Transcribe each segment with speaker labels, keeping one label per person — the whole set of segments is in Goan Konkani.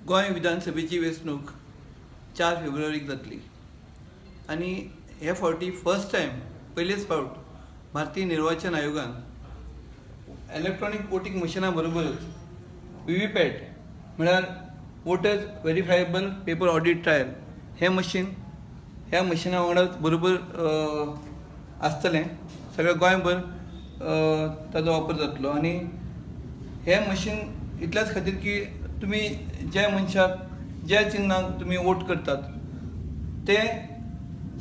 Speaker 1: गोंय विधानसभेची वेंचणूक 4 फेब्रुवारीक जातली आनी हे फावटी फर्स्ट टायम पयलेच फावट भारतीय निर्वाचन आयोगान इलेक्ट्रॉनीक वोटींग मशिना बरोबरच VVPAT म्हळ्यार voters verifiable paper audit trail हें मशीन ह्या मशिना वांगडा बरोबर आसतलें. सगळ्या गोंयभर ताजो वापर जातलो आनी हें मशीन इतल्याच खातीर की तुमी ज्या मनशाक ज्या चिन्नाक तुमी वोट करतात ते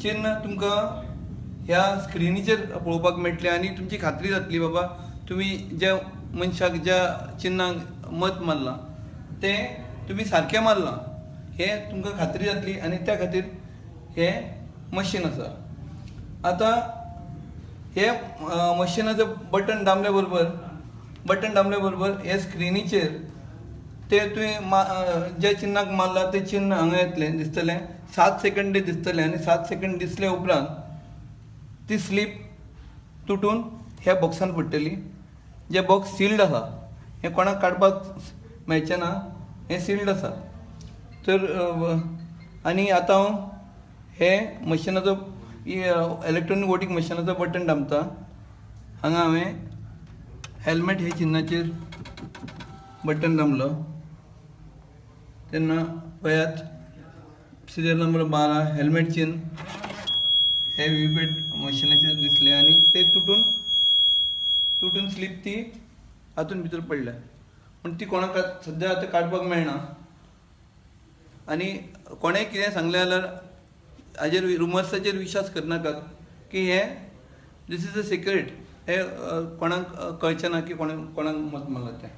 Speaker 1: चिन्न तुमकां ह्या स्क्रिनीचेर पळोवपाक मेळटलें आनी तुमची खात्री जातली बाबा तुमी ज्या मनशाक ज्या चिन्नाक मत मारलां तें तुमी सारकें मारलां हें तुमकां खात्री जातली आनी त्या खातीर हें मशीन आसा. आतां हे मशिनाचें बटन दामल्या बरोबर हे स्क्रिनीचेर ते तुवें ज्या चिन्नाक मारलां तें चिन्न हांगा येतलें दिसतलें, 7 सेकंड दिसतलें आनी 7 सेकंड दिसले उपरांत ती स्लीप तुटून ह्या बॉक्सान पडटली. जे बॉक्स सिल्ड आसा हें कोणाक काडपाक मेळचें ना, हें सिल्ड आसा. तर आनी आतां हांव हे मशिनाचो इलेक्ट्रॉनीक वोटींग मशिनाचो बटन दामता. हांगा हांवें हेल्मेट हे चिन्नाचेर बटन दामलो तेन्ना पळयात सिरियल नंबर 12 हेल्मेट चिन्न हे VVPAT मशिनाचेर दिसलें आनी ते तुटून स्लीप ती हातून भितर पडल्या. पूण ती कोणाक सद्या आतां काडपाक मेळना आनी कोणें कितें सांगलें जाल्यार हाजेर रुमर्साचेर विश्वास करनाकात की हें this is a secret, हें कोणाक कळचें ना की कोणाक मत मारलां तें.